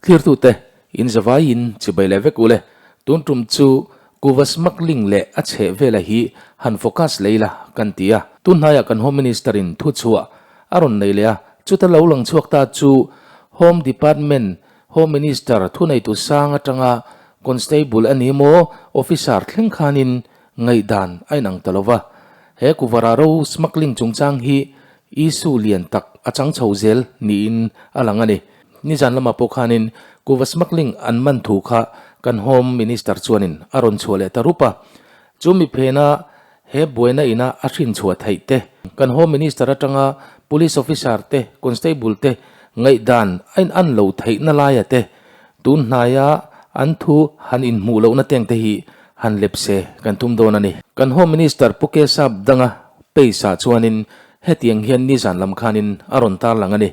Thlirtute, in zavaiin chibai leh vek ule. Tun tum chu kuva smuggling leh a chheh vela hi han focus lei la kan ti a. Tun hnaiah kan Home Minister in thuchhuah a rawn nei leh a, chuta lo lang chhuak ta chu Home Department Home Minister thuneitu sang atanga Constable a ni maw Officer thleng khanin ngaihdan a inang ta lo va. He kuvara ro smuggling chungchang hi issue lian tak a chang chho zel niin a lang a ni. Nizan lamah pawh khanin kuva smuggling an man thu kha kan Home Minister chuanin a rawn chhuah leh ta rup a. Chu mi phena he buaina ina a hrin chhuah theih te, kan Home Minister atanga Police Officer te, Constable te ngaihdan a in an lo theihna laia te, tun hnaia an thu han inhmuh lohna teng te hi han lep se kan tum dawn a ni. Kan Home Minister Pu Kesap Danga pace ah chuanin hetiang hian nizan lam khanin a rawn tarlang a ni.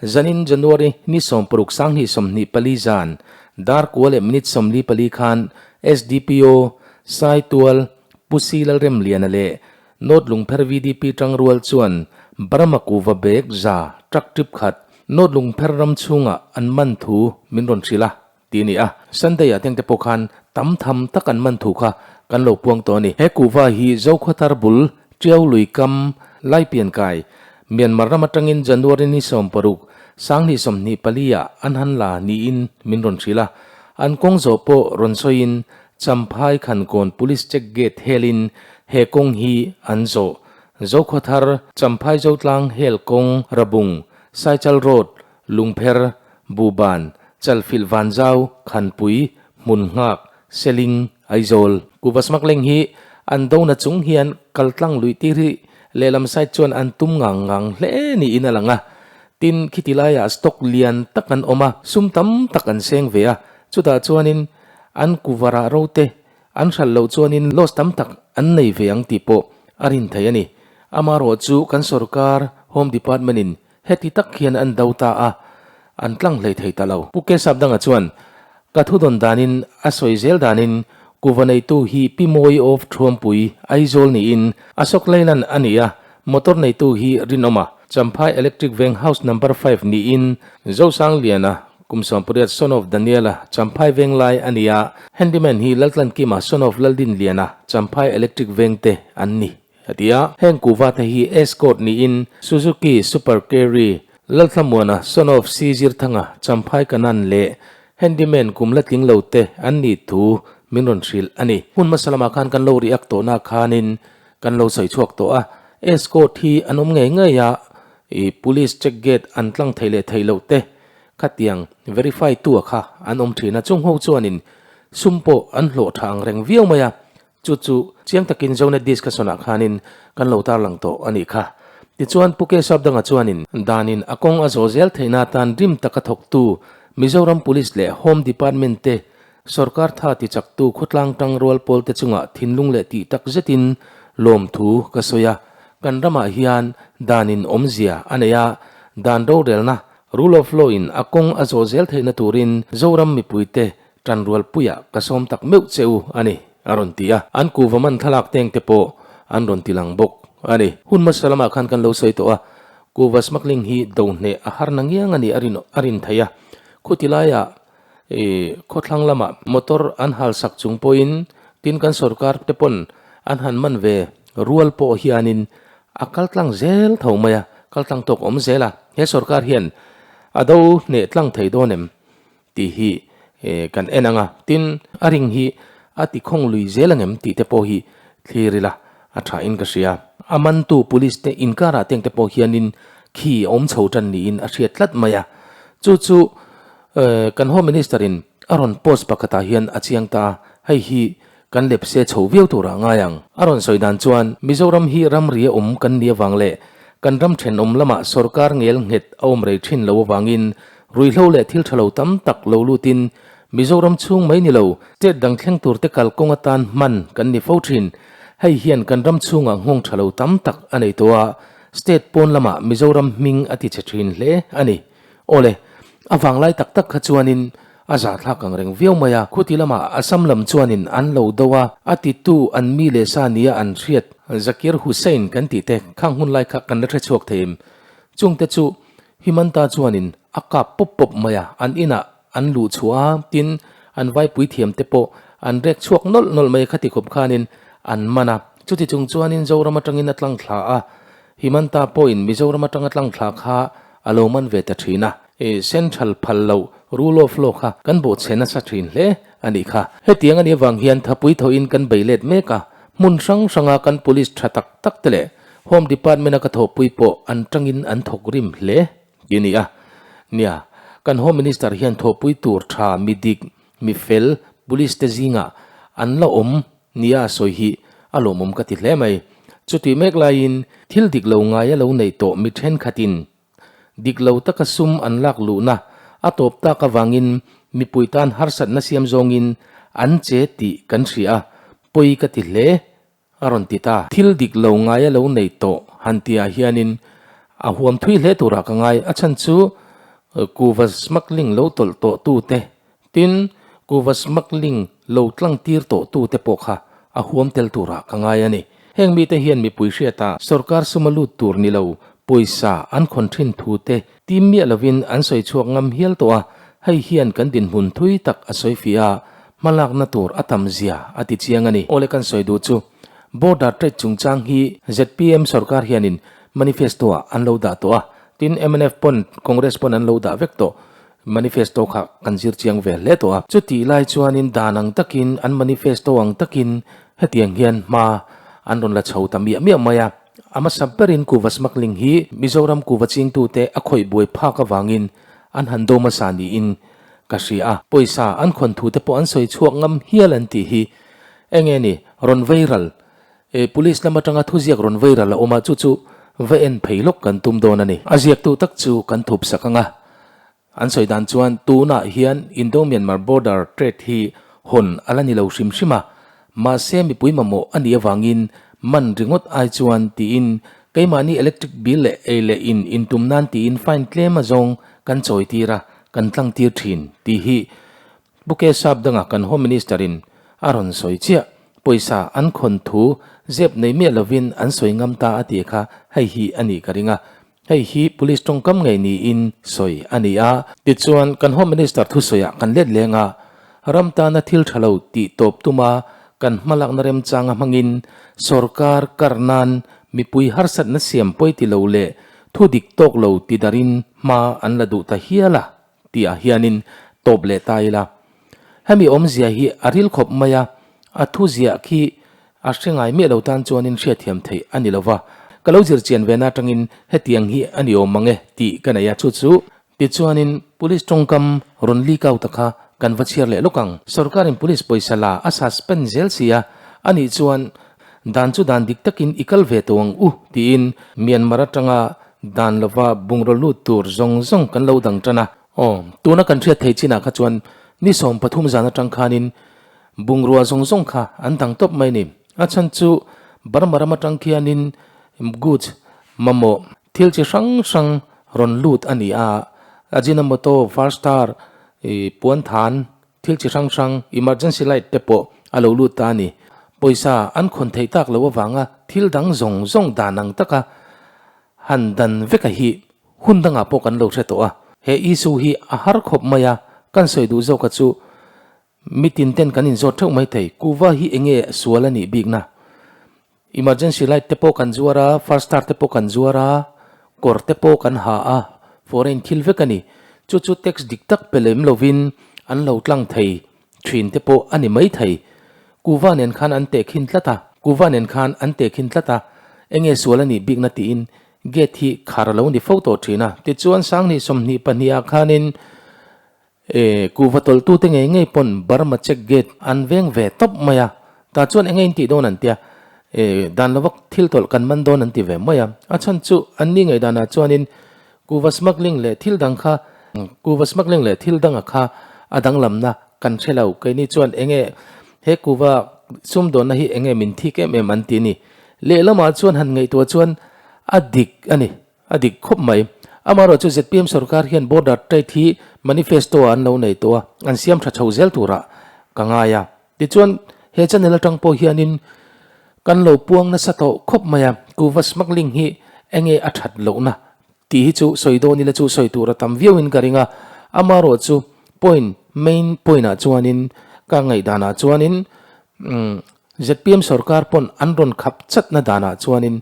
Zanin January ni 60 2024 zan dar kua leh minute 44 khan SDPO Saitual Pu Si Lalremliana leh North Lungpher VDP tangrual chuan Burma kuva bag za truck trip khat North Lungpher ram chhungah an man thu min rawn hrilh a tih a ni a. Sunday ah tengte pawh khan tam tham tak an man thu kha kan lo puang tawh a ni. He kuva hi Zokhawthar bul Tiau lui kam Laipian kai Myanmar ram atangin January ni 16, 2024 ah an han la niin min rawn hrilh a. An kawng zawh pawh rawn sawiin Champhai Khankawn Police Check Gate helin he kawng hi an zawh. Zokhawthar, Champhai Zotlang hel kawng, Rabung, Saichal Road, Lungpher, Buban, Chalfilh Vanzau, Khanpui, Hmunhngak, Seling, Aizawl. Kuva smuggling hi an dona chung hian kaltlang luih tir hi lehlam side chuan an tum ngang ngang hle niin a lang a. Tin, khiti laiah stock lian tak an awm a, sum tam tak an seng ve a. Chutah chuanin an kuvarah rote an hralh loh chuanin loss tam tak an nei ve ang tih pawh a rin thei a ni. Amaherawh chu kan sorkar Home Department in heti tak hian an do ta a, an tlang hlei thei ta lo. Pu Kesap danga chuan ka thudawn danin a sawi zel danin kuva neitu hi Pi Mawi of Thuampui, Aizawl niin Ashok Leyland a ni a, motor neitu hi Rinawma, Champhai Electric Veng House Number 5 niin Zosangliana Kum 18 son of Daniela, Champhai Venglai a ni a, handyman hi Laltlankima son of Laldinliana, Champhai Electric Veng te an ni, a ti a. Heng kuhva te hi Escort niin Suzuki Super Carry, Lalthlamuana son of C Zirthanga, Champhai Kanan leh handyman kum la tling lo te an nih thu min rawn hrilh a ni. Hmun hmasa lamah khan kan lo react tawhna khanin kan lo sawi chhuak tawh a, Escort hi an awm ngei ngei a, i police check gate an tlang thei leh thei loh te Khatiang verify tu a kha an awm thin a, chung ho chuanin sum pawh an hlawh tha ang reng viau mai a, chu chu chiang takin Zonet discussion ah khanin kan lo tarlang tawh a nih kha. Tichuan Pu Kesap danga chuanin danin a kawng a zawh zel theihna atan rim taka thawktu Mizoram Police leh Home Department te sorkar tha tichaktu khawtlang tangrual pawlte chungah thinlung leh tih tak zetin lawmthu ka sawi a, kan ramah hian danin awmzia a nei a, dan rorelna Rule of law in a kawng a zawh zel theihna turin Zoram mipuite tanrualpuiah ka sawm tak meuh che u a ni, a rawn ti a. An kuhva man thlalak teng te pawh an rawn ti lang bawk a ni. Hun hmasa lamah khan kan lo sawi tawh a, kuhva smuggling hi do hneh a har na ngiang a ni a rin a rin theih a. Khuti laiah i khawthlang lamah motor an hal sak chung pawhin tin kan sorkar te pawn an han man ve rual pawh hianin A kal tlang zel tho mai a, kal tlang tawk awm zel a, he sorkar hian a do hneh tlang thei dawn em tih hi kan en ang a, tin a ring hi a ti khawng lui zel ang em tih te pawh hi thlir ila a tha in ka hria. A mantu police te inkarah teng te pawh hianin khi a awm chho tan niin a hriat tlat mai a, chu chu kan Home Minister in a rawn post pakhatah hian a chiang ta a, hei hi Kan lepse chho viau turah ngai ang. A rawn sawi dan chuan Mizoram hi ramri a awm kan nih avang leh kan ram thenawm lamah sorkar ngel nghet a awm rei thin lo avangin ruihhlo leh thil tha lo tam tak lo lutin Mizoram chhung mai ni lo state dang thleng turte kalkawng atan hman kan ni fo thin. Hei hian kan ram chhungah nghawng tha lo tam tak a nei tawh a, state pawn lamah Mizoram hming a ti chhe thin hle a ni. Awle, a vanglai tak tak kha chuanin a zahthlak ang reng viau mai a, khuti lamah Assam lam chuanin an lo do a, a titu an mi leh sa nia an hriat. Zakir Hussain kan tih te khang hun lai kha kan la hre chhuak thei em? Chungte chu Himanta chuanin a kap pawp pawp mai a, an inah an luh chhuah a, tin, an vaipui thiam te pawh an rek chhuak nawlh nawlh mai a khati khawp khanin an man a. Chuti chung chuanin Zoram atangin a tlang thla a, Himanta pawhin Mizoram atanga tlang thla kha a lo man ve ta thin a. Central phal loh rule of law kha kan bawhchhe nasa thin hle a nih kha. Hetiang a nih avang hian thapui thawhin kan bei let mek a, hmun hrang hranga kan police tha tak tak te leh Home Department a ka thawhpui pawh an tangin an thawk rim hle tih a ni a. Nia, kan Home Minister hian thawhpui tur tha mi dik, mi fel police te zingah an la awm nia a sawi hi a lawmawm ka ti hle mai. Chutih mek laiin thil dik lo ngai a lo neih tawh mi thenkhatin Dik lo taka sum an lak luhna a tawp tak avangin mipui tan harsatna siam zawngin an che tih kan hria a, pawi ka ti hle, a rawn ti ta. Thil dik lo ngai a lo nei tawh han tihah hianin a huam thui hle turah ka ngai, a chhan chu kuva smuggling lo tawlh tawh tute Tin, kuva smuggling lo tlang tir tawh tute pawh kha a huam tel turah ka ngai a ni. Heng mite hian mipui hriata sorkar suma lut tur ni lo pawisa an khawn thin thu te tim miah lovin an sawi chhuak ngam hial tawh a, hei hian kan dinhmun thui tak a sawi fiah a, hmalakna tur a tam zia a ti chiang a ni. Awle kan sawi duh chu Border trade chungchang hi zpm sorkar hianin manifesto-ah an lo dah tawh a, tin mnf pawn Congress pawn an lo dah vek tawh. Manifesto kha kan zir chiang ve hle tawh a. Chutih lai chuanin dan ang takin, an manifesto ang takin hetiang hian hma an rawn la chho ta miah miah mai a. A hmasa berin kuva smuggling hi Mizoram kuva chingtute a khawih buai phak avangin an han do hmasa niin ka hria a. Pawisa an khawn thute pawh an sawi chhuak ngam hial an tih hi enge ni rawn veiral e police lam atanga thuziak rawn veiral a awm a, chu chu va en phei lawk kan tum dawn a ni. A ziaktu tak chu kan thup sak ang a, an sawi dan chuan tunah hian Indo-Myanmar border trade hi hawn a la ni lo hrim hrim a, mahse mipui mamawh a nih avangin man ringawt ai chuan tiin keimahni electric bill leh ei leh in intum nan tiin fine tlem azawng kan chawi tir a, kan tlang tir thin tih hi Pu Kesap danga kan Home Minister in a rawn sawi chiah, pawisa an khawn thu zep nei miah lovin an sawi ngam ta a tih kha hei hi a nih ka ring a, hei hi Police tawngkam ngei niin sawi a ni a. Tichuan kan Home Minister thusawiah kan let leng a, ram tana thil tha lo tih tawp tuma kan hmalakna remchanga hmangin sorkar kar nan mipui harsatna siam pawi ti lo leh thu dik tawk lo ti darin hma an la duh ta hial a. Tihah hianin tawp leh ta ila. Hemi awmzia hi a ril khawp mai a, a thu ziah khi a hre ngai miah lo tan chuanin hriatthiam theih a ni lova. Ka lo zir chian ve na atangin hetiang hi a ni awm mang e tih ka nei a, chu chu tichuanin Police tawngkam rawn leak out a kha kan va chhiar leh lawk ang. Sorkarin Police pawisa la a suspend zel si a, anih chuan dan chu dan dik takin i kal ve tawh ang u tiin Myanmar atanga Dan lova bungraw lut tur zawng zawng kan lo dang tan a. Aw, tuna kan hriat thei chinah kha chuan ni 13 zan atang khanin bungrua zawng zawng kha an dang tawp mai ni. A chhan chu Burma ram atang khianin goods mamawh thil chi hrang hrang rawn lut a ni a, Ajinomoto, Farstar, puanthan, Thil chi hrang hrang, emergency light te pawh a lo lut ta a ni. Pawisa an khawn theih tak loh avanga thil dang zawng zawng dan ang taka han dan veka hi hun dangah pawh kan lo hre tawh a. He issue hi a har khawp mai a, kan sawi duh zawka chu mitin ten kan inzawt theuh mai thei. Kuva hi enge sual a nih bikna? Emergency light te pawh kan zuar a, first star te pawh kan zuar a, kawr te pawh kan ha a, foreign thil vek a ni. Chu chu tax dik tak pe lem lovin an lo tlang thei thin te pawh a ni mai thei. Kuva nen khan an tehkhin tlat a, kuva nen khan an tehkhin tlat a, enge sual a nih bikna tiin gate hi khar a lo ni fo tawh thin a. Tichuan Sanghnih 22 ah khanin E, kuhva tawlhtute ngei ngei pawn Burma check gate an veng ve tawp mai a, tah chuan enge in tih dawn an tia, e, dan lova thil tawlh kan man dawn an ti ve mai a, a chhan chu an ni ngei danah chuanin kuhva smuggling leh thil dang kha, kuhva smuggling leh thil danga kha a danglamna kan hre lo, keini chuan enge he kuhva sumdawnna hi enge min thik em em an ti ni, lehlamah chuan han ngaihtuah chuan a dik a ni. A dik khawp mai. Amaherawhchu zpm sorkar hian border trade hi manifesto ah an lo nei tawh a, an siam tha chho zel turah ka ngai a. Tichuan he channel atang pawh hianin kan lo puang nasa tawh khawp mai a, kuva smuggling hi enge a that lohna tih hi chu sawi dawn ila chu sawi tur a tam viauin ka ring a. Amaherawhchu Point, main point ah chuanin ka ngaihdan ah chuanin umm zpm sorkar pawn an rawn khap chatna danah chuanin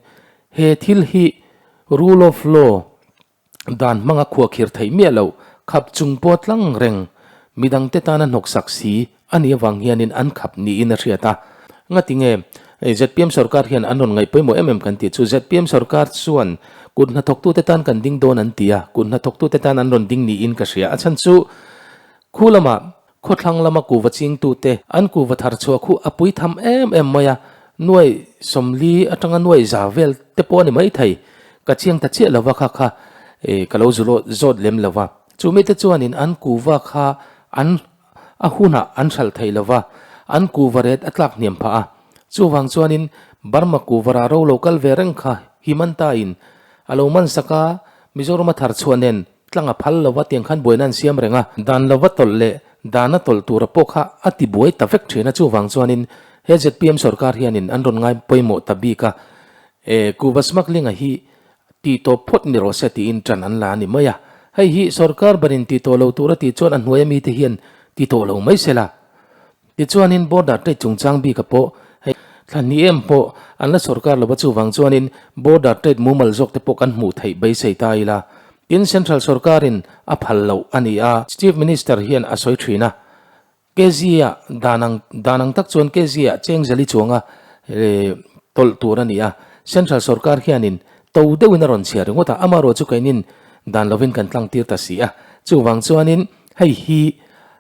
he thil hi rule of law dan hmanga khuahkhir theih miah loh khap chung pawh tlang reng midangte tana hnawksak si a nih avang hianin an khap niin a hriat a. Ngati nge zpm sorkar hian an rawn ngaih pawimawh em em kan tih chu zpm sorkar chuan kut hnathawktute tan kan ding dawn an ti a, kut hnathawktute tan an rawn ding niin ka hria. A chhan chu khu lamah Khawthlang lama kuva chingtute an kuva thar chhuah khu a pui tham em em mai a, nuai 40 atanga nuai za vel te pawh a ni maithei. Ka chiang ta chiah lova kha kha e ka lo zu zawt lem lova. Chu mite chuanin an kuva kha an a hunah an hralh thei lova, an kuva ret a tlak hniam phah a. Chuvang chuanin Burma kuva rah ro lo kal ve reng kha Himanta in a lo man sak a, Mizorama thar chhuah nen Tlang a phal lova tiang khan buaina an siam reng a, dan lova tawlh leh dana tawlh tura pawh kha a ti buai ta vek thin a, chuvang chuanin he zpm sorkar hianin an rawn ngai pawimawh ta bik a, e kuva smuggling a hi tih tawp phawt ni rawh se tiin tan an la a ni mai a, hei hi sorkar banin tih tawh lo tura tih chuan a hnuai a mite hian ti tawh lo mai se la. Tichuanin border trade chungchang bika pawh hei thla hnih em pawh an la sorkar lo va chuvang chuanin border trade mumal zawk te pawh kan hmuh theih beisei ta ila. Tin central sorkarin a phal loh a ni a, Chief Minister hian a sawi thin a, KZ ah dan ang dan ang tak chuan KZ ah cheng zali chuanga tawlh tur a ni a, central sorkar hianin to deuhin a rawn chhiar ringawt a, amaherawh chu keinin dan lovin kan tlang tir ta si a, chuvang chuanin hei hi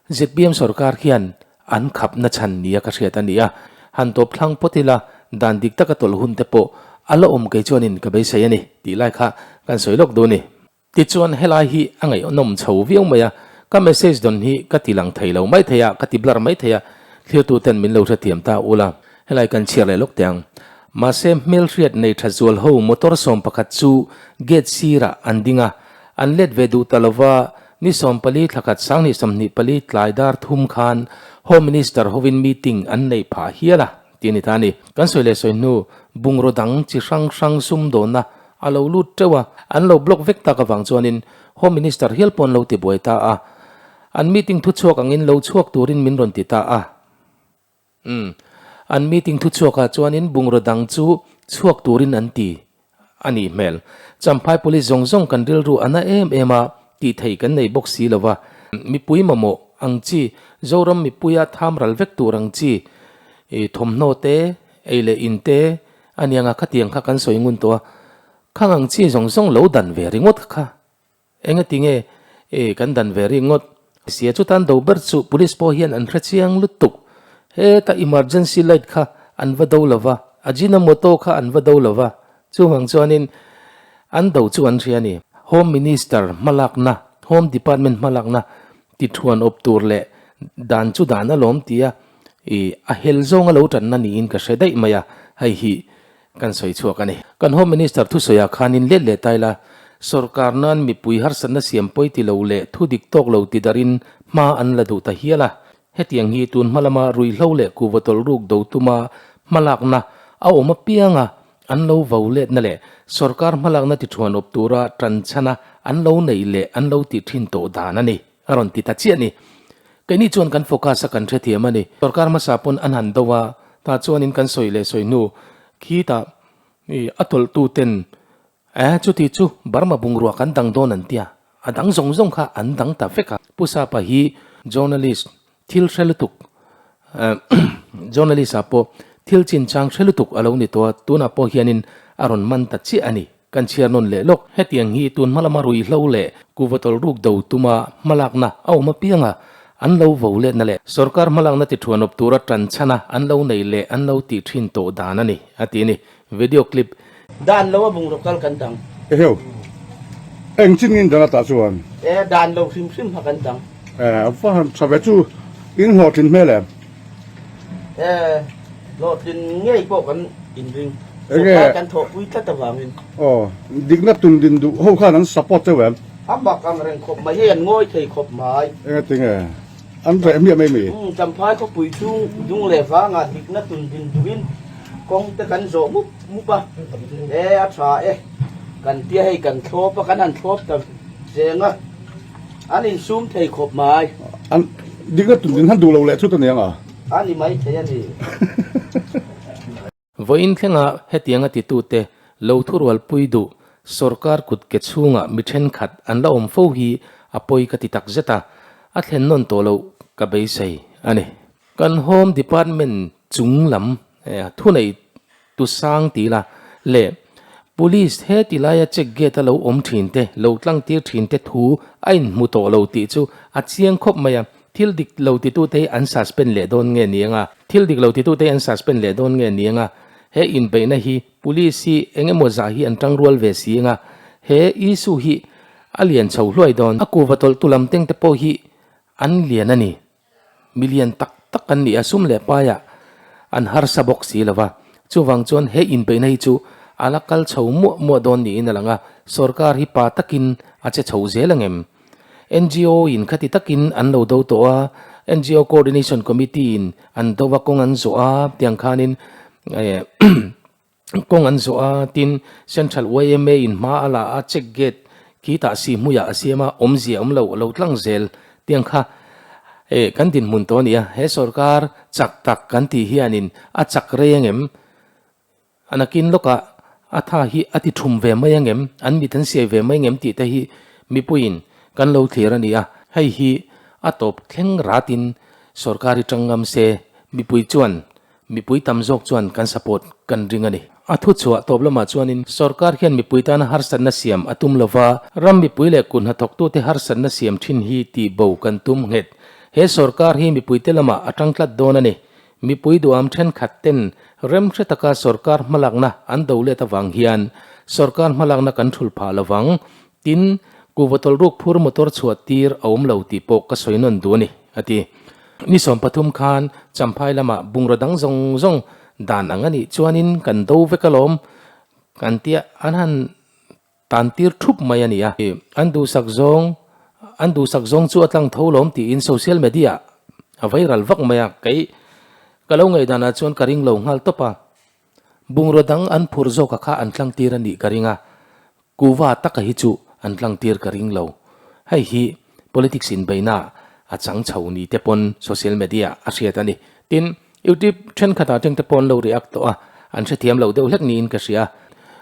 Zpm sorkar hian an khapna chhan nia ka hriat a ni a, han tawp thlang phawt ila dan dik taka tawlh hun te pawh a la awm kei chuanin ka beisei a ni tih lai kha kan sawi lawk duh a ni. Tichuan helai hi a ngaihnawm chho viau mai a, ka message dawn hi ka ti lang thei lo mai thei a, ka ti blur mai thei a, thlir ten min lo hrethiam ta ula, helai kan chhiar leh lawk teh ang. Mahse hmelhriat nei tha zual ho motor 11 chu gate sirah an ding a, an let ve duh ta lova, Ni 14 thlakhat 2024 tlai dar thum khan Home Minister hovin meeting an neih phah hial a, tih a ni ta a ni. Kan sawi leh sawi hnu bungraw dang chi hrang hrang sumdawnna a lo lut teuh a, an lo block vek tak avang chuanin Home Minister hial pawh an lo ti buai ta a. An meeting thuchhuak angin lo chhuak turin min rawn ti ta a. Umm. An meeting thuchhuakah chuanin bungraw dang chu chhuak turin an ti a nih hmel. Champhai Police zawng zawng kan rilru a na em em a, tih theih kan nei bawk si lo va. Mipui mamawh ang chi, Zoram mipuia tham ral vek tur ang chi, thawmhnaw te, ei leh in te a nianga khatiang kha kan sawi ngun tawh a, khang ang chi zawng zawng lo dan ve ringawt kha. Engati nge e kan dan ve ringawt sia chutan do ber chu police pawh hian an hre chiang lutuk. Heta emergency light kha an va do lova, Ajinomoto kha an va do lova, chuvang chuanin an do chu an hria a ni. Home Minister hmalakna, Home Department hmalakna ti thuan awp tur leh dan chu dan alawm tia i a hel zawnga lo tanna niin ka hre daih mai a, hei hi Kan sawi chhuak a ni. Kan Home Minister thusawiah khanin let leh tai la, sorkar nan mipui harsatna siam pawi ti lo leh thu dik tawk lo ti darin hma an la duh ta hial a. Hetiang hi tun hma lama ruihhlo leh kuhva tawlh ruk do tuma hmalakna a awm apianga an lo vo letna leh sorkar hmalakna ti thuan awp tura tanchhana an lo neih leh an lo tih thin tawh dan a ni, a rawn ti ta chiah a ni. Keini chuan kan focus a kan hrethiam a ni. Sorkar hmasa pawn an han do a, tah chuanin kan sawi leh sawi hnu khitah i a tawlhtu ten eh chuti chu Burma bungrua kan dang dawn an tia, a dang zawng zawng kha an dang ta vek a. Pu Sapa hi journalist thil hre lutuk journalist ah pawh thil chinchang hre lutuk a lo ni tawh a, tunah pawh hianin a rawn man ta chiah a ni. Kan chhiar nawn leh lawk. Hetiang hi tun hma lama ruihhlo leh kuhva tawlh ruk do tuma hmalakna a awm apianga an lo vo letna leh sorkar hmalakna ti thuan awp tura tan chhana an lo nei leh an lo tih thin tawh dan a ni, a ti a ni. Video clip. Dan lo a bungraw kal kan dang. Eheu. Eng chin ngin dan atah chuan? E, dan lo hrim hrim kha kan dang. E, va han tha ve chu in hlawhtlin hmel em? E, hlawhtlin ngei pawh kan inring. Sorkar kan thawhpui tlat avangin. Aw, dikna tum din duh ho khan an support cheu em? A mak ang reng khawp mai, hei an ngawi thei khawp mai. Engati nge? An reh miah mai mi? Umm, Champhai khawpui chhung dung leh vangah dikna tun din duhin kawng te kan zawh mup mup a. E, a tha e. Kan tia hei kan thlawp a, kan han thlawp ta zeng a. An insum thei khawp mai. An dikna tun din han duh lo leh thut a ni ang a. A ni mai thei a ni. Vawiin thlenga hetianga titute lo thurualpui duh sorkar kut ke chhungah mi thenkhat an la awm fo hi a pawi ka ti tak zet a, a thlen nawn tawh loh ka beisei a ni. Kan Home Department chung lam thunei tu sang ti la leh Police he ti laia check gate a lo awm thin te, lo tlang tir thin te thu a inhmu tawh lo tih chu a chiang khawp mai a. Thil dik lo titute hi an suspend leh dawn nge ni anga? Thil dik lo titute hi an suspend leh dawn nge ni anga? He inbeihna hi Police hi eng emaw zah hi an tangrual ve si anga? He issue hi a lian chho hluai dawn. A kuva tawlhtu lam teng te pawh hi an lian a ni. Mi lian tak tak an ni a, sum leh paiah an harsa bawk si lo va. Chuvang chuan he inbeihna hi chu a la kal chho muah muah dawn niin a lang a, sorkar hi pa takin a che chho zel ang em? NGO in khati takin an lo do tawh a, NGO Coordination Committee in an do a, kawng an zawh a, tiang khanin kawng an zawh a, tin Central yma in hma a la a, check gate khi tah si hmuiah a siam a, awmzia awm lo, lo tlang zel tiang kha kan dinhmun tawh a ni a, he sorkar chak tak kan tih hianin a chak rei angem? A nakin lawkah a tha hi a ti thum ve mai angem, an mit an siai ve mai angem tih te hi mipuiin kan lo thlir a ni a, hei hi a tawp thleng ratin sorkar hi tang ngam se mipui chuan mipui tam zawk chuan kan support kan ring a ni. A thuchhuah tawp lamah chuanin sorkar hian mipui tana harsatna siam a tum lova, ram mipui leh kut hnathawktute harsatna siam thin hi tih bo kan tum nghet. He sorkar hi mipuite lamah a tang tlat dawn a ni. Mipui duham thenkhat ten remhre taka sorkar hmalakna an do let avang hian sorkar hmalakna kan thul phah lovang. Tin, kuhva tawlhruk phur motor chhuah tir a awm lo tih pawh ka sawi nawn duh a ni, a ti. Ni 13 khan Champhai lamah bungraw dang zawng zawng dan ang a nih chuanin kan do vek alawm kan tia an han Tan tir thup mai a ni a. An duhsak zawng, an duhsak zawng chu a tlang tho lawm tiin social media a viral vak mai a. Kei ka lo ngaihdanah chuan ka ring lo nghal tawp a. Bungraw dang an phur zawka kha an tlang tir a nih ka ring a. Kuva taka hi chu an tlang tir ka ring lo. Hei hi politics inbeihna a chang chho ni te pawn social media a hriat a ni. Tin, Youtube thenkhatah tengte pawh an lo react tawh a, an hrethiam lo deuh hlek niin ka hria.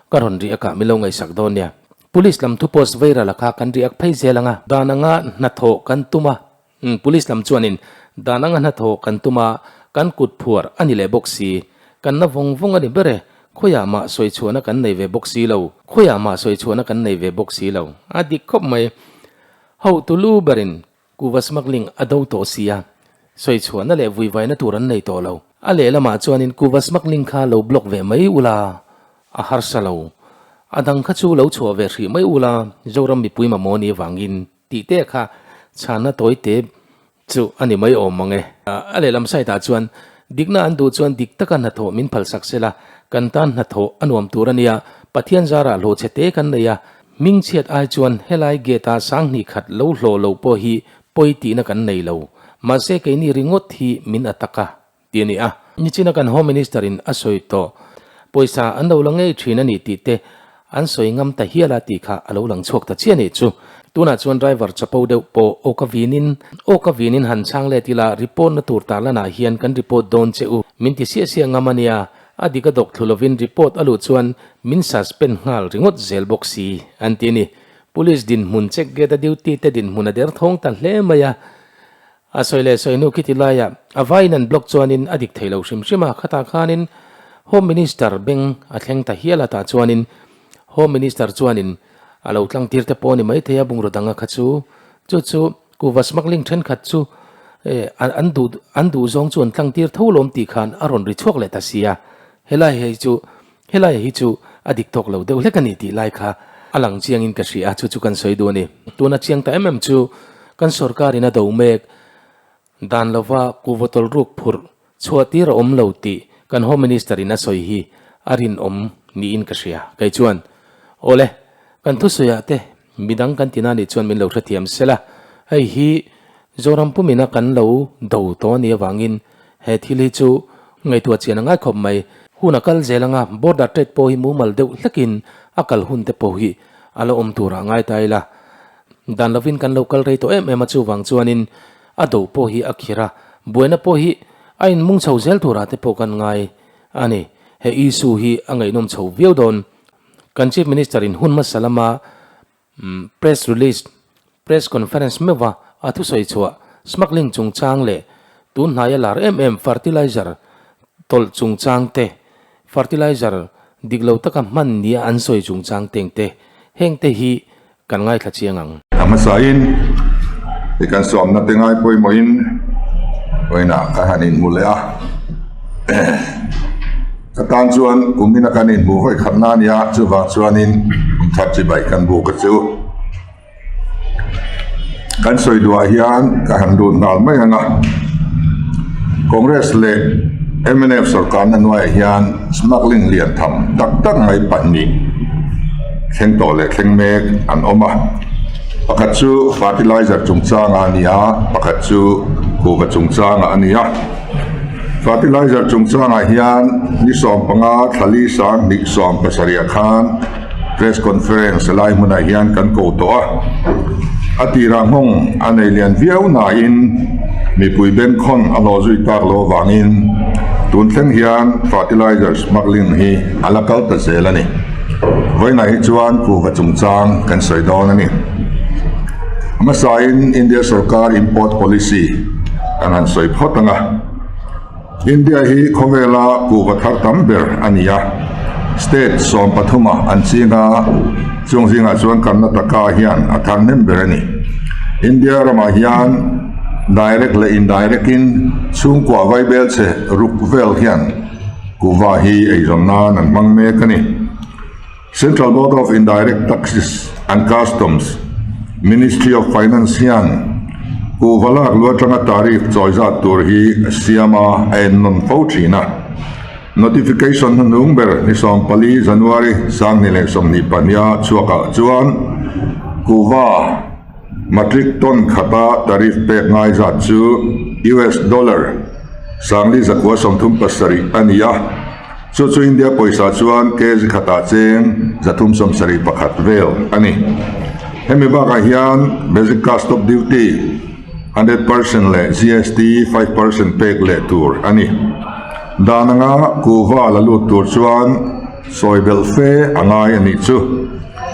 Ka rawn react ah min lo ngaihsak dawn nia. Police lam thu post viral a kha kan react phei zel ang a. Dan anga hnathawh kan tum a, umm police lam chuanin dan anga hnathawh kan tum a, kan kut phuar a ni leh bawk si. Kan na vawng vawng a ni ber e, khawiah mah sawi chhuahna kan nei ve bawk si lo. Khawiah mah sawi chhuahna kan nei ve bawk si lo. A dik khawp mai. Hotu lu berin Kuva smuggling a do tawh si a, sawi chhuahna leh vuivaina tur an nei tawh lo. A lehlamah chuanin kuva smuggling kha lo block ve mai ula a harsa lo. A dang kha chu lo chhuah ve hrih mai ula Zoram mipui mamawh ni avangin tih te kha chhanna tawi te chu a ni mai awm mang e. A lehlam side ah chuan dikna an duh chuan dik taka hnathawh min phalsak sela kan tan hnathawh a nuam tur a nia, Pathian zarah hlawhchhe te kan nei a, Hmingchhiat ai chuan helai gate-a sanghnih khat lo hlawh lo pawh hi pawi tihna kan nei lo. Mahse keini ringawt hi min attack a, ti a ni a. Nichina kan Home Minister-in a sawi tawh, pawisa an lo la ngei thin a nih tih te an sawi ngam ta hial a tih kha a lo lang chhuak ta chiah a nih chu. Tunah chuan driver chapo deuh pawh aw ka vinin, aw ka vinin han chhang let ila report na tur tarlanah hian kan report dawn che u min ti siah siah ngam a nia. A dik a dawk thlu lovin report a luh chuan min suspend nghal ringawt zel bawk si, an ti a ni. Police dinhmun check gate a duty te dinhmun a der thawng ta hle mai a. A sawi leh sawi hnu khiti laiah a vaiin an block chuanin a dik thei lo hrim hrim a, khatah khanin Home Minister beng a thleng ta hial a, tah chuanin Home Minister chuanin a lo tlang tir te pawh a ni maithei a, bungraw danga kha chu chu chu Kuhva smuggling thenkhat chu an duh an duh zawng chu an tlang tir tho lawm tih khan a rawn ri chhuak leh ta si a, helai hei chu helai hi chu a dik tawk lo deuh hlek a ni tih lai kha a lang chiangin ka hria a, chu chu kan sawi duh a ni. Tuna chiang ta em em chu kan sorkarin a do mek dan lova kuhva tawlhruk phurh chhuah tir a awm lo tih kan Home Minister in a sawi hi a rinawm niin ka hria. Kei chuan, Awle, kan thusawiah te Midang kan tina nih chuan min lo hrethiam sela, hei hi Zoram pumina kan lo do tawh a nih avangin he thil hi chu ngaihtuah chian a ngai khawp mai. Hun a kal zel anga border trade pawh hi mumal deuh hlekin a kal hun te pawh hi a la awm turah ngai ta ila. Dan lovin kan lo kal rei tawh em em a chuvang chuanin. A do pawh hi a khir a, buaina pawh hi a inmung chho zel turah te pawh kan ngai a ni. He issue hi a ngaihnawm chho viau dawn. Kan Chief Minister in hun hmasa lama press release, press conference meuha a thusawi chhuah smuggling chungchang leh tun hnaia lar em em fertilizer tawlh chungchang te, fertilizer dik lo taka hman nia an sawi chungchang teng te, heng te hi kan ngaithla chiang ang. A hmasain i kan sawmna te ngai pawimawhin vawiinah ka han inhmu leh a, ka tan chuan kumina kan inhmuh vawi khatna a nia, chuvang chuanin kum thar chibai kan buk a chu. Kan sawi duhah hian ka han lut nghal mai ang a, Congress leh mnf sorkarna hnuaiah hian smuggling lian tham tak tak mai pahnih thleng tawh leh thleng mek an awm a, pakhat chu fertilizer chungchangah a ni a, pakhat chu kuhva chungchangah a ni a. Fertilizer chungchangah hian ni 15 thlali sang hnih 17 khan Press conference lai hmunah hian kan ko tawh a, a tirah nghawng a nei lian viau nain mipui bengkhawn a hlawh zui tak loh avangin tun thleng hian fertilizer smuggling hi a la kal ta zel a ni. Vawiinah hi chuan kuhva chungchang kan sawi dawn a ni. A hmasain India sorkar import policy kan han sawi phawt ang a. India hi khawvela kuhva thar tam ber a ni a, state 13 an ching a, chung zingah chuan Karnataka hian a thar hnem ber a ni. India ramah hian direct leh indirect in chhungkua vaibel chhe ruk vel hian kuhva hi eizawn nan an hmang mek a ni. Central Board of Indirect Taxes and Customs, Ministry of Finance hian kuhva lak lu atanga tariff chawi zat tur hi a siam a, a en nawn fo thin a. Notification hnuhnung ber ni 14 January 2022 chhuakah chuan kuhva matric ton khata tariff pek ngai zat chu US dollar 4,937 a ni a. Chu chu India pawisa chuan kg khatah cheng 371 vel a ni. Hemi bakah hian Basic Custom Duty 100% leh GST 5% pek leh tur a ni. Dan anga kuhva la lut tur chuan sawi belh fe a ngai a nih chu.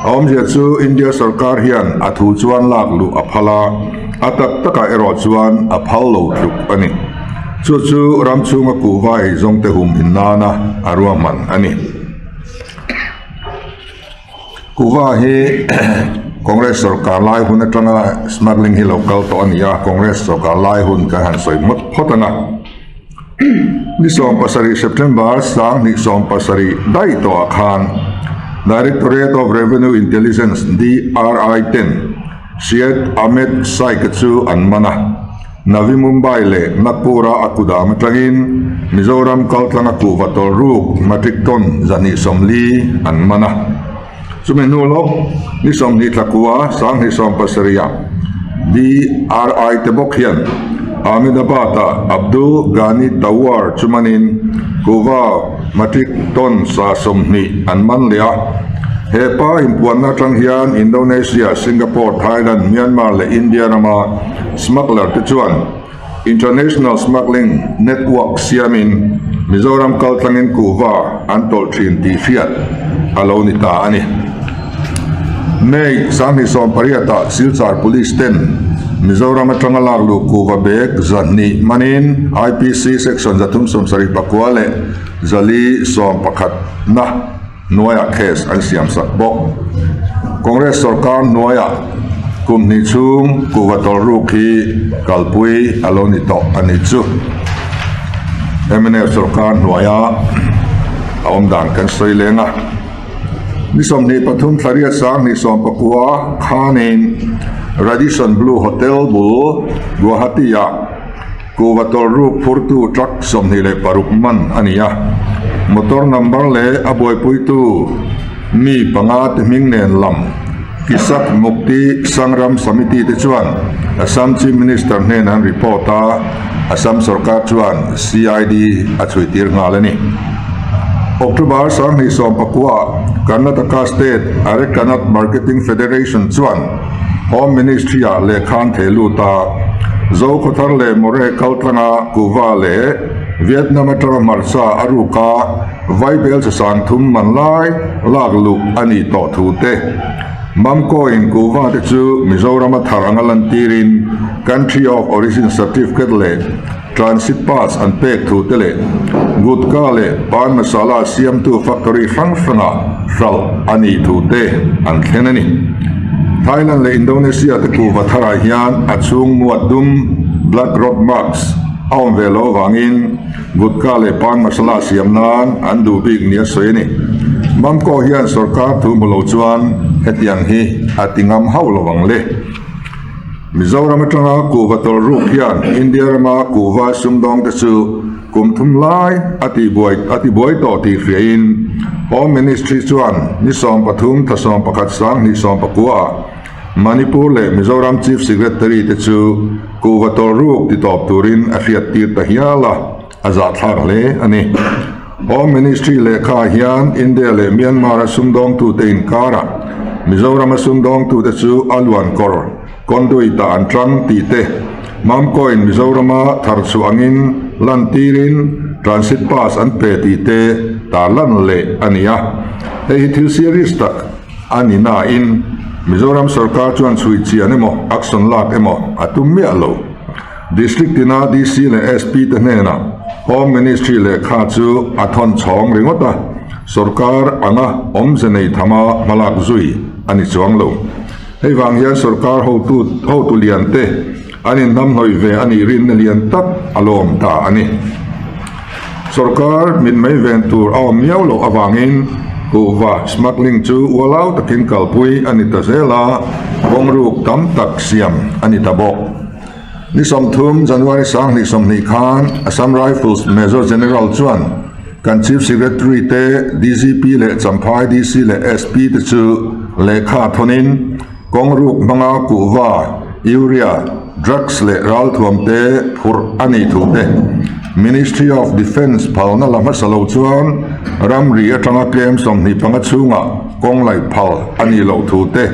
A awmzia chu India sorkar hian a thu chuan lak luh a phal a, a tak takah erawh chuan a phal lo tluk a ni. Chu chu ram chhunga kuhva ei zawngte humhin nana a ruahman a ni. Kuhva hi Congress sorkar lai hun atanga smuggling hi lo kal tawh a ni a, Congress sorkar lai hun kan han sawi ngawt phawt ang a. Ni 17 September 2017 daih tawhah khan Directorate of Revenue Intelligence, DRI, ten Syed Ahmed Shaikh chu an man a, Navi Mumbai leh Nagpur-a a kudam atangin Mizoram kaltlanga kuhva tawlh ruk matric ton 240 an man a. Chumi hnu lawk ni 20 thla kua 2017-ah DRI te bawk hian Ahmedabad-ah Abdul Ghani Tawar chu manin kuhva matric ton sa 20 an man leh a. He pa inpuanna atang hian Indonesia, Singapore, Thailand, Myanmar leh India rama smuggler te chuan International Smuggling Network siamin Mizoram kaltlangin kuhva an tawlh thin tih hriat a lo ni ta a ni. May 2018-ah Silchar Police ten Mizoram atanga lak luh kuhva bag 200 manin IPC Section 379 leh 411 na hnuaiah case an siam sak bawk. Congress sorkar hnuaiah kum hnih chhung kuhva tawlh ruk hi kalpui a lo ni tawh a nih chu. Mnf sorkar hnuaia a awm dan kan sawi leng a. Ni 23 thla riat 2019 khanin Radisson Blu Hotel bul Guwahati-ah Kuhva tawlh ruk phurtu truck 26 man a ni a, motor number leh a buaipuitu mi panga te hming nen lam Kisak Mukti Sangram Samiti te chuan Assam Chief Minister hnenah an report a, Assam sorkar chuan CID a chhuitir nghal a ni. October 2019 Karnataka State Arecanut Marketing Federation chuan Home Ministry-ah lehkha an theh lut a. Zokhawthar leh Moreh kaltlanga kuhva leh Vietnam atanga hmarcha a ruka Vaibel chhe sangthum man lai lak luh a nih tawh thu te, Mamkawiin kuhva te chu Mizorama thar anga lantirin Country of Origin Certificate leh Transit Pass an pek thu te leh Gutka leh Pan Masala siamtu factory hrang hranga hralh a nih thu te an thlen a ni. Thailand leh Indonesia te kuhva tharah hian a chhung muat dum, black rot marks, a awm ve loh avangin Gutka leh Pan Masala siam nan an duh bik nia sawi a ni. Mamkaw hian sorkar thu hmu lo chuan hetiang hi a ti ngam hauh lo ang le. Mizoram atanga kuhva tawlh ruk hian India rama kuhva sumdawng te chu kum thum lai a tihbuai a tibuai tawh tih hriain Home Ministry chuan ni 13 thla 11 sang hnih 19 ah Manipur leh Mizoram Chief Secretary te chu kuhva tawlh ruk ti tawp turin a hriat tir ta hial a, a zahthlak hle a ni. Home Ministry lehkha ah hian India leh Myanmar a sumdawngtute inkarah Mizoram a sumdawngtute chu a luan kawr conduit ah an tang tih te, Mamkawiin Mizorama thar chhuah angin lantirin transit pass an pe tih te tarlan leh a ni a. Hei hi thil serious tak a ni nain Mizoram sorkar chuan chhui chian emaw action lak emaw a tum miah lo. District tina DC leh SP te hnenah Home Ministry lehkha chu a thawn chhawng ringawt a, sorkar anga awmze nei thama hmalak zui a ni chuang lo. Hei vang hian sorkar hotu hotu lian te an inhnamhnawih ve a nih rinna lian tak a lawm ta a ni. Sorkar mitmei ven tur a awm miau loh avangin kuhva smuggling chu ualau takin kalpui a ni ta zel a, kawngruk tam tak siam a ni ta bawk. Ni 30 January 2020 khan Assam Rifles Major General chuan kan Chief Secretary te, DGP leh Champhai DC leh SP te chu lehkha thawnin kawngruk hmanga kuhva, urea, Drugs leh ralthuam te phurh a nih thu te Ministry of Defence phalna la hmasa lo chuan ramri atanga tlem 25 chhungah kawng laih phal a nih loh thu te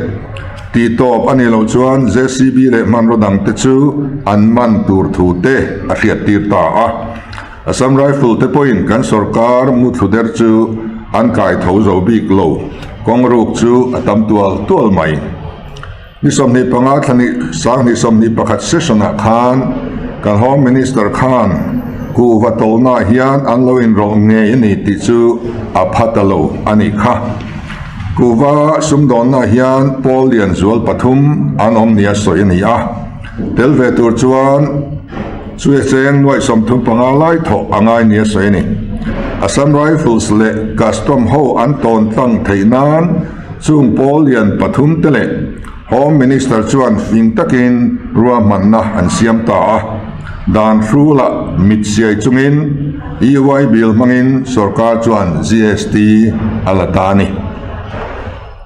tihtawp a nih loh chuan JCB leh hmanraw dang te chu an man tur thu te a hriattir ta a. Assam Rifle te pawhin kan sorkar muthlu der chu an kai tho zo bik lo, kawng ruk chu a tam tual tual mai. Ni 25 thla ni 2021 session ah khan kan Home Minister khan kuhva tawlna ah hian an lo inrawlh ngei a ni tih chu a pha ta lo a nih kha. Kuhva sumdawnna ah hian pawl lian zual pathum an awm nia sawi a ni a, tel ve tur chuan chu cheng nuaih 35 lai thawh a ngai nia sawi a ni. Assam Rifles leh Custom ho an tawn tlang theih nan Chung pawl lian pathum te leh Home Minister chuan fing takin ruahmanna an siam ta a, dan hrulah mit siai chungin EY bill hmangin sorkar chuan GST a la ta a ni.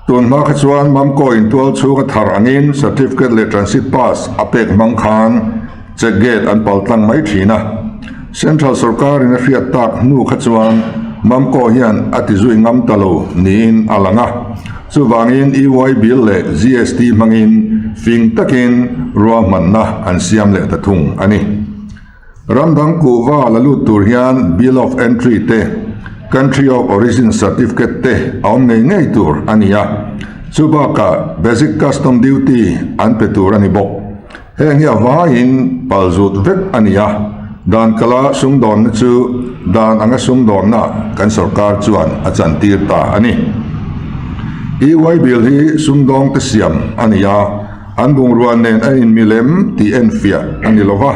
Tun hma kha chuan Mamkawiin tual chhunga thar angin certificate leh transit pass a pek hmang khan check gate an pal tlang mai thin a. Central sorkarin a hriat tak hnu kha chuan Mamkaw hian a ti zui ngam ta lo niin a lang a. Chuvangin EY bill leh GST hmangin fing takin ruahmanna an siam leh ta thung a ni. Ram dang kuhva la lut tur hian Bill of Entry te, Country of Origin Certificate te a awm ngei ngei tur a ni a. Chubakah Basic Custom Duty an pe tur a ni bawk. Heng hi a vaiin pal zut vek a ni a, dan kala sumdawnna chu dan anga sumdawnna kan sorkar chuan a chantir ta a ni. EY bill hi sumdawngte siam a ni a, an bungrua nen a inmilem tih enfiah a ni lova,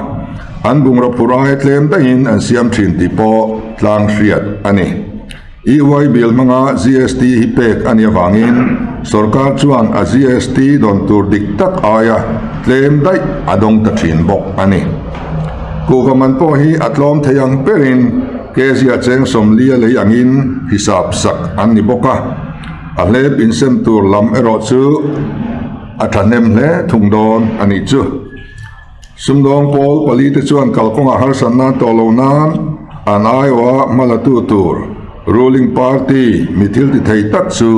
an bungraw phur aia tlem daihin an siam thin tih pawh tlang hriat a ni. EY bill hmanga GST hi pek a nih avangin sorkar chuan a GST dawn tur dik tak aia tlem daih a dawng ta thin bawk a ni. Kuhva man pawh hi a tlawm thei ang berin kg a cheng 40 a lei angin hisap sak an ni bawk a, a hlep insem tur lam erawh chu a thahnem hle thung dawn a nih chu. Sumdawng pawl pali te chuan kalkawngah harsatna an tawh loh nan an aiawha hmalatu tur ruling party mi thil ti thei tak chu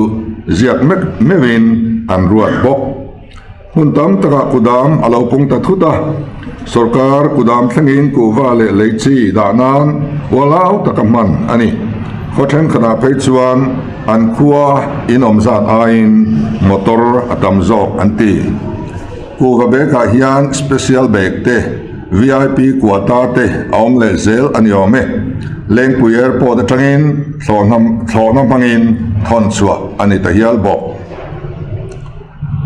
ziak mek meuhin an ruat bawk. Hmun tam takah kudam a lo pung ta thut a. Sorkar kudam thlengin kuhva leh lei chi dah nan ualau taka hman a ni. Khaw thenkhatah phei chuan an khua in awm zat aiin motor a tam zawk an ti. Kuhva bag ah hian special bag te, vip quota te a awm leh zel a ni awm e. Lengpui airport atangin thlawhna hmangin thawn chhuah a ni ta hial bawk.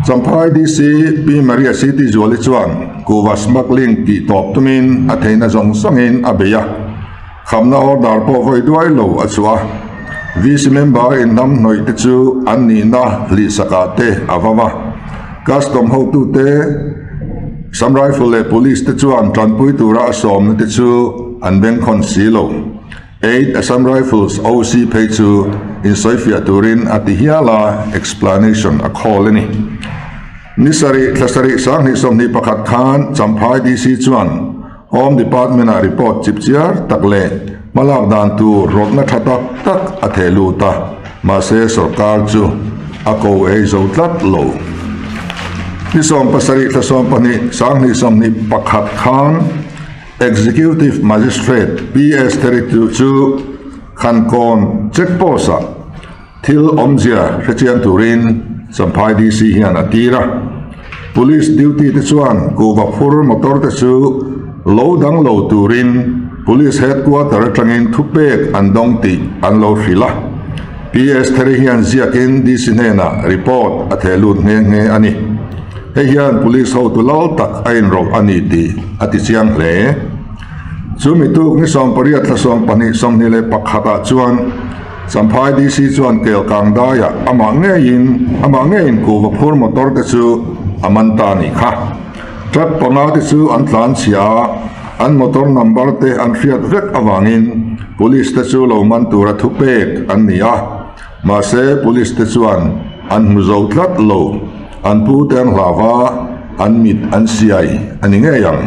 Champhai DC Pi Maria Siti Zuali chuan kuhva smuggling tih tawp tumin a theihna zawng zawngin a bei a, khamna order pawh vawi duai lo a chhuah a. VC member inhnam hnawih te chu an nihna hlihsakah te a va va. Custom hotute, Assam Rifle leh Police te chuan tanpui tura a sawmna te chu an bengkhawn si lo. Eight Assam Rifles OC phei chu insawifiah turin a ti hial a, explanation a call a ni. Ni sarih thla sarih 2021 khan Champhai DC chuan Home Department-ah report chipchiar tak leh hmalak dan tur rawtna tha tak tak a theh lut a, mahse sorkar chu a ko ei zo tlat lo. Ni 17 thla 12 2021 khan Executive Magistrate PS Theritu chu Khankawn Check Post-ah thil awmzia hrechiang turin Champhai DC hian a tir a. Police duty te chuan kuhva phur motor te chu lo dang lo turin Police Headquarter atangin thupek an dawng tih an lo hrilh a. PS Theri hian ziakin DC hnenah report a theh lut nghe nghe a ni. Hei hian police hotu lal tak a inrawlh a ni tih a ti chiang hle. Chu mi tuk ni 18 thla 12 21 ah chuan Champhai DC chuan kel kang daiah amah ngeiin amah ngeiin kuhva phur motor te chu a man ta a nih kha. Truck panga te chu an tlan chhia a, an motor number te an hriat vek avangin police te chu lo man tura thupek an ni a. Mahse, police te chuan an hmu zo tlat lo, an pu te an hlau va, an mit an siai a ni ngei ang.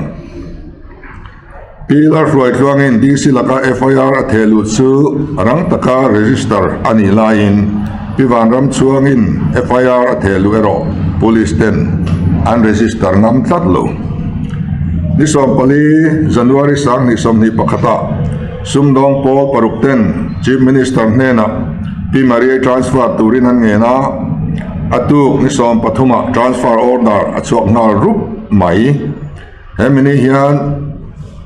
Pi Lalhruaitluangin DC laka FIR a theh lut chu rang taka register a nih laiin Pi Vanramchhuangin FIR a theh luh erawh police ten an register ngam tlat lo. Ni 14 January 2021 ah Sumdawng pawl paruk ten Chief Minister hnenah Pi Maria transfer turin an ngen a, a tuk ni 13 ah transfer order a chhuak nghal rup mai. He mini hian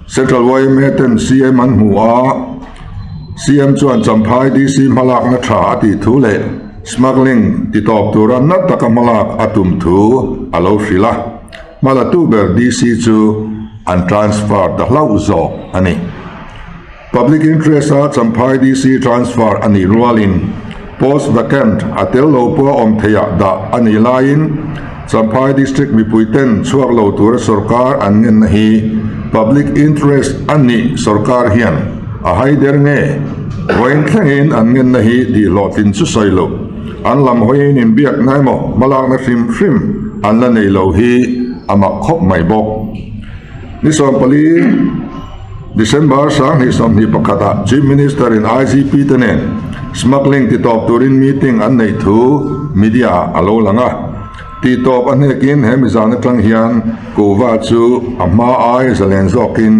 Central yma ten CM an hmu a, CM chuan Champhai DC hmalakna tha a tih thu leh smuggling ti tawp tura na taka hmalak a tum thu a lo hrilh a. Hmalatu ber DC chu an transfer ta hlauh zawk a ni. Public interest a Champhai DC transfer a nih rualin post vacant a tel lo pawh a awm theiah dah a nih laiin Champhai District mipui ten chhuak lo tura sorkar an ngenna hi public interest a nih sorkar hian a haider nge vawiin thlengin an ngenna hi tihhlawhtlin chu sawi loh An lam hawiin inbiakna emaw hmalakna hrim hrim an la nei lo hi a mak khawp mai bawk. Ni 14 December 2021 ah Chief Minister in IGP te nen smuggling titawp turin meeting an neih thu media ah a lo lang a. Titawp a hnekin he mizan atang hian kuhva chu a hma ai zalen zawkin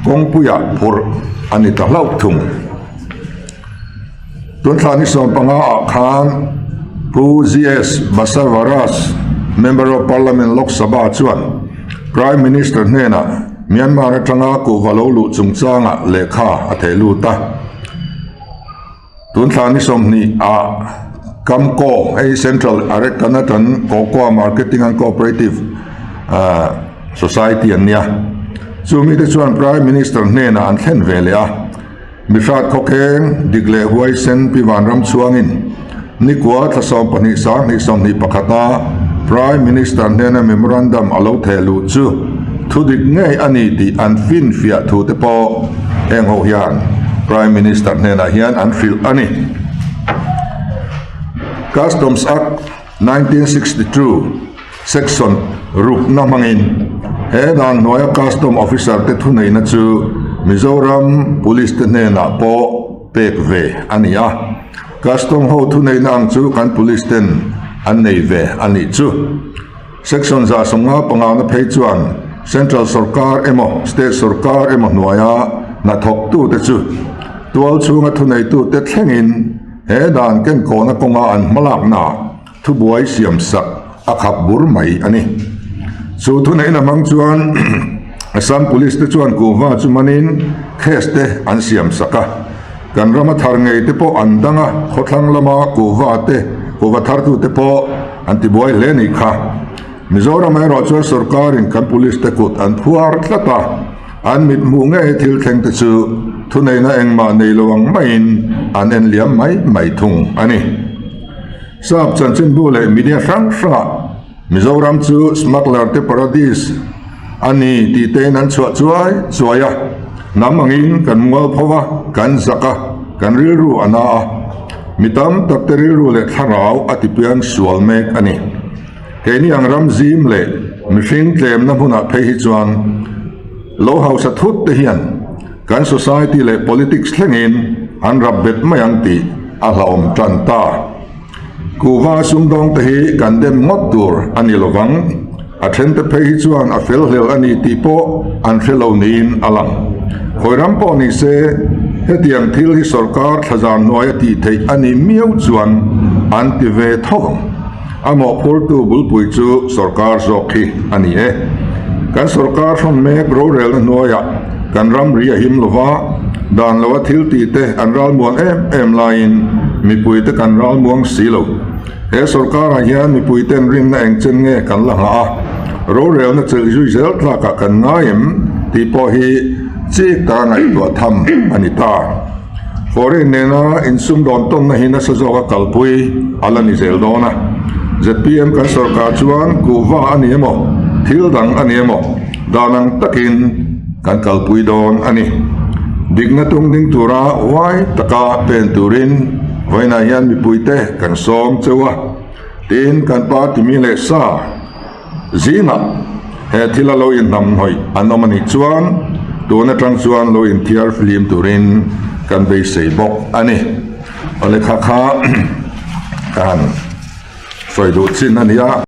kawngpuiah phurh a ni ta hlauh thung. Tunthla ni 15 ah khan Pu GS Basavaraj, Member of Parliament Lok Sabha chuan Prime Minister hnenah Myanmar atanga kuhva lo luh chungchangah lehkha a theh lut a. Tunthla ni 20 ah Kamco, hei Central Arecanut and Cocoa Marketing and Cooperative Society an nia, chu mite chuan Prime Minister hnenah an thlen ve leh a. Mihrat khawkheng dik leh huaisen Pi Vanram chhuangin nikua thla 12 2021 a Prime Minister hnena memorandum a lo theh luh chu thu dik ngei a ni tih an finfiah thu te pawh heng ho hian Prime Minister hnenah hian an hrilh a ni. Customs Act 1962 Section rukna hmangin he dan hnuaia Custom Officer te thuneihna chu Mizoram Police te hnenah pawh pek ve a ni a. Custom ho thuneihna ang chu kan Police ten an nei ve a nih chu. Section 155 na phei chuan. Central sorkar emaw State sorkar emaw hnuaia hnathawktute chu tual chhunga thuneitute thlengin he dan kenkawhna kawnga an hmalaknaah thubuai siamsak a khap bur mai a ni. Chu thuneihna hmang chuan Assam Police te chuan kuhva chu manin case te an siamsak a, kan rama thar ngei te pawh an dang a, khawthlang lama kuhva te, kuhva thartute pawh an tibuai hle nih kha. Mizoram erawh chuan sorkarin kan police te kut an phuar tlat a, an mit hmuh ngei thil thleng te chu thuneihna engmah nei lo ang maiin an en liam mai mai thung a ni. Sap chanchinbu leh media hrang hrangah Mizoram chu smuggler te paradise a ni tih tein an chhuah chuai chuai a, hnam angin kan mual pho a, kan zak a, kan rilru a na a, mi tam tak te rilru leh thlarau a tipian sual mek a ni. Keini ang ram zim leh mihring tlemna hmunah phei hi chuan lo hausa thut te hian kan society leh politics thlengin an rap bet mai ang tih a hlauhawm tan ta. Kuhva sumdawng te hi kan dem ngawt tur a ni lovang, a then te phei hi chuan a fel hlel a ni tih pawh an hre lo niin a lang. Khawi ram pawh ni se, hetiang thil hi sorkar thlazar hnuaia tih theih a nih miau chuan an ti ve tho ang. A mawhphurtu bulpui chu sorkar zawk hi a ni e. Kan sorkar hrawn mek rorelna hnuaiah kan ramri a him lova, dan loa thil tih te an ralmuan em em laiin mipuite kan ralmuang si lo. He sorkarah hian mipuiten rinna engchen nge kan la nghah a, rorelna chelh zui zel tlakah kan ngai em tih pawh hi chik taka ngaihtuah tham a ni ta. Foreign nena insumdawn tawnna hi nasa zawka kalpui a la ni zel dawn a. Zpm kan sorkar chuan kuhva a ni emaw, thil dang a ni emaw, dan ang takin kan kalpui dawn a ni. Dikna tung ding tura huai taka pen turin vawiinah hian mipuite kan sawm cheu a, tiin kan party mi leh sa, Zingah he thil a lo inhnamhnawih an awm a nih chuan tun atang chuan lo inthiar flim turin kan beisei bawk a ni. Aw lehkha kha ka han sawi duh chin a nia.